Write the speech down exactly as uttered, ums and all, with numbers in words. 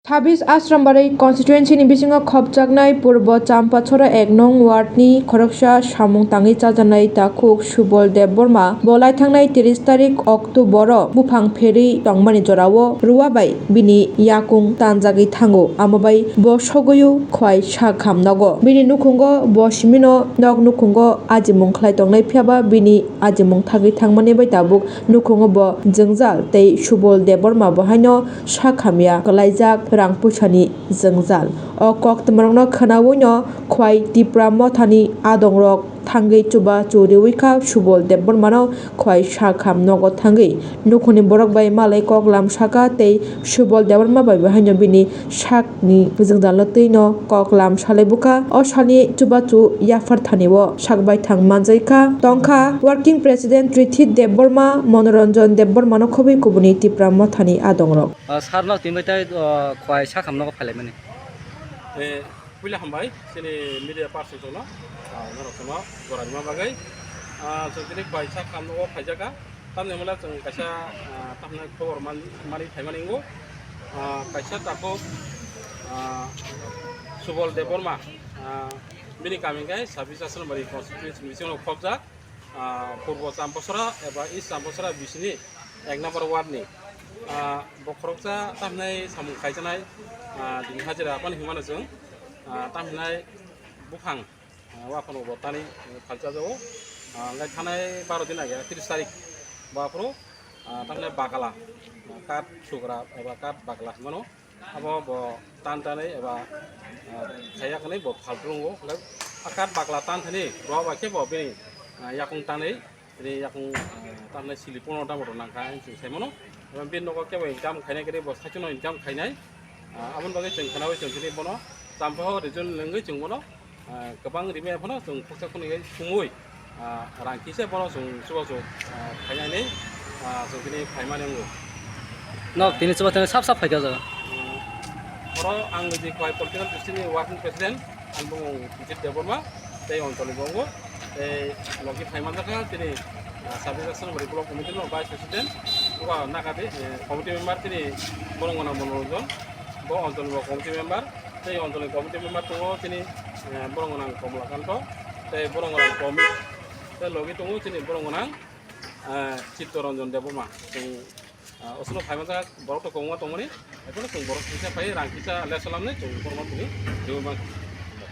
Habis Asrambari constituency ni bisingo khopjaknai Purbo Champachhara ek nong ward ni khoroksa samung tangwi chajaknai takhuk Subol Debbarma bo laithangnai tris tarik October o buphang pherwi tongmani jorao rua bai bini yakung tanjagwi thango, amo bai bo sogwi khwai sakham nogo. Bini nukhungo bo simino nok nukhungo ajimung khlai tongnai, phiyaba bini ajimung thagwi thangmani bai tabuk nukhungo bo jwngjal tei Subol Debbarma bo haino sakhamya kwlaijak rang puisani jwngjal. O koktwmarokno khwnawino khwai Tipra Mothani adongrok thangwi chubachu riwi kha Subol Debbarmano khwai sakham nogo thangwi nukhungni borok bai malai koklam sakha tei Subol Debbarma bai bo haino bini sakni jwngjalno twino koklam salai bukha. O salni chubachu yaphar thani o sak baithang manjai kha. Tongkha Working President Rithi Debbarma, Monoranjan Debbarmano khobwi kubuni Tipra Mothani adongrok. Ah, sir no tini bai tai, ah, khwai sakham nogo phailaimani. Eh, puila hambai, chini media person no, ah, norok no, gorani ma bagwi. Ah, chwng tini khwai sakham nogo phaijakha. Tamni hwnle chwng kaisa, ah, tamni khobor man-, mani phaimani wngo. Ah, kaisa takhuk, ah, Subol Debbarma, ah, bini kami khe Sabis Asrambari constituency bisingo khopjak, ah, Purbo Champachhara eba East Champachhara bisini ek number ward ni, ah, bo khoroksa tamhinai samung khaijaknai, ah, dini hajira aphano hinmano chwng, ah, tamhinai buphang ah, o aphano bo tani, eh, phalcha jago. Ah, hwnkhai thanai baro din age, tris tarik bo aphuru, ah, tamni bagala, ah, kat sugra eba kat bagla hinmano. Abo bo tan tanwi eba, ah, khaiya kwnwi bo phal phulungo. Hwnkhai a kat bagla tan thani rw bai khe bo bini, ah, yakung tanwi Tini yakung, ah, tamni sili pono damo rok nangkha, ang chwng sai mano. Eba bini nogo kebo income khainai, kebo saichung no income khainai. Ah, aboni bagwi chwng khwnawi chwng tini bono Champachhara region lengwi chwng bono, ah, kwbang rimwi phano chwng khoksa khwnwi thumwi, ah, rang kisa bono chwng chubachu, ah, khainai hinwi, ah, chwng tini phaimani wngo. Nok tini chuba tini sap sap phaikha jaga. Hmm. Oro ang niji Khwai Political District ni Working President. Ang bumung Bijit Debbarma, tei Anjali Bongo, tei logi phai manjakha tini, ah, Sabis Asrambari Block Committee no Vice President, buba nagadi, eh, committee member tini borok gwnang Monoranjan, bo Anjali Block Committee member, tei Anjali Committee member tongo tini, eh, borok gwnang Komlakanto, tei borok gwnang Komit, tei logi tongo tini borok gwnang, eh, Chittoranjan Debbarma. Chwng Ah, osino phai manjak borok to kwbangma tongmani. Ekhorno chwng borok kisa phai rang kisa lesa lamnai chwng borokno tini twiwi mankha.